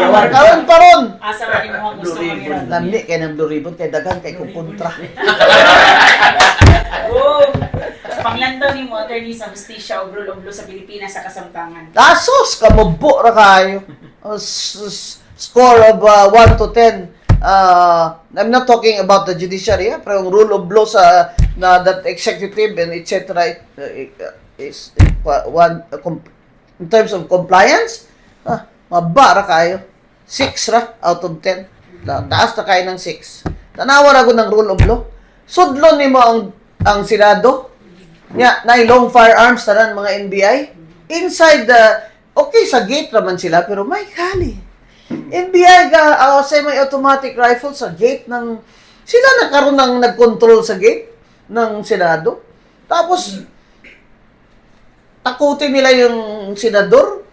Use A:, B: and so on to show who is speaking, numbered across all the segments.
A: Kuyawan.
B: Karon pa ron.
C: Asa man imong gusto
A: Blue Ribbon.
C: kami.
B: Lami kay ng Blue Ribbon kay daghan kay kong kontra.
C: Oh. Panglantaw nimo, attorney, sa hustisya o rule of law sa Pilipinas sa kasamtangan.
B: Asos, kamubo ra kayo. Score of 1 to 10. I'm not talking about the judiciary, pero yung rule of law sa na that executive and etc. Is one in terms of compliance, maba ra kayo. 6 ra out of 10. Taas na kayo ng 6. Tanawa ra gud ng rule of law. Sudlon nimo ang Senado. Nya, na long firearms tanan mga NBI. Inside the okay sa gate raman sila, pero may kali. NBI ga sa may automatic rifle sa gate ng sila na karon ng nag-control sa gate ng Senado. Tapos takutin nila yung senador.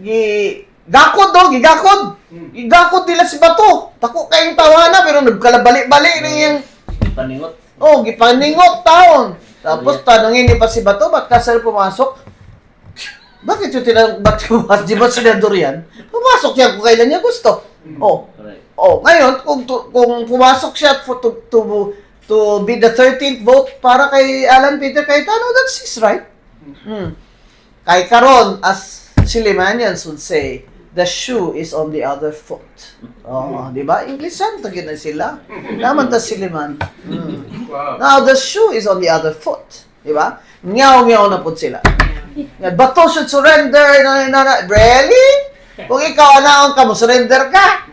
B: Gi gakod do, gigakod. Gigakod nila si Bato. Dako kayong tawana pero nagkalabali-bali na yung
A: Paningot.
B: Oh, gipaningot taon. Tapos tanungin niyo pa si Bato, ba't ka, sir, pumasok? Bakit yung tinanong, ba't pumasok? Di ba senador yan? Pumasok yan kung kailan niya gusto. Oh, oh, ngayon, kung pumasok siya for, to be the 13th vote para kay Alan Peter Cayetano, that's his right. Kay karon, as Sillimanians would say, the shoe is on the other foot. Oh, di ba? Inglisan to na sila. Naman ta Silliman. Now, the shoe is on the other foot. Di ba? Ngaw-ngaw na po sila. Nga, "Bato should surrender." Na, na, na. Really? Kung ikaw anaon ka mo, surrender ka.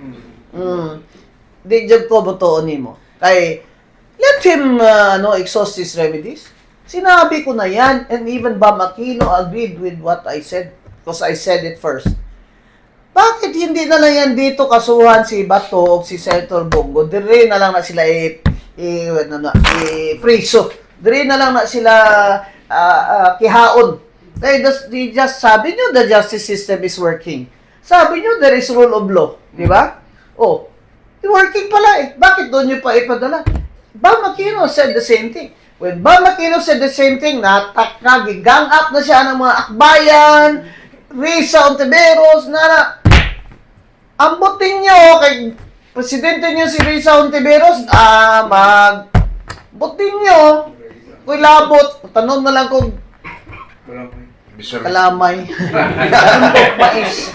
B: Di jud ko botoon nimo. Kay let him ano, exhaust his remedies. Sinabi ko na yan and even Bam Aquino agreed with what I said because I said it first. Bakit hindi na lang yan dito kasuhan si Bato o si Senator Bong Go? Dire na lang na sila i, ano na, i preso. Dire na lang na sila kihaon. Kaya they just sabi nyo the justice system is working. Sabi nyo there is rule of law. Di ba? Oh, working pala eh. Bakit doon nyo pa ipadala? Bam Aquino said the same thing. When Bam Aquino said the same thing, natak na, gigang up na siya ng mga Akbayan, Risa Hontiveros, na ambutin nyo kay presidente nyo si Risa Hontiveros, mag butin nyo. Kung labot, tanong na lang kung
D: Bisari.
B: kalamay. Mais.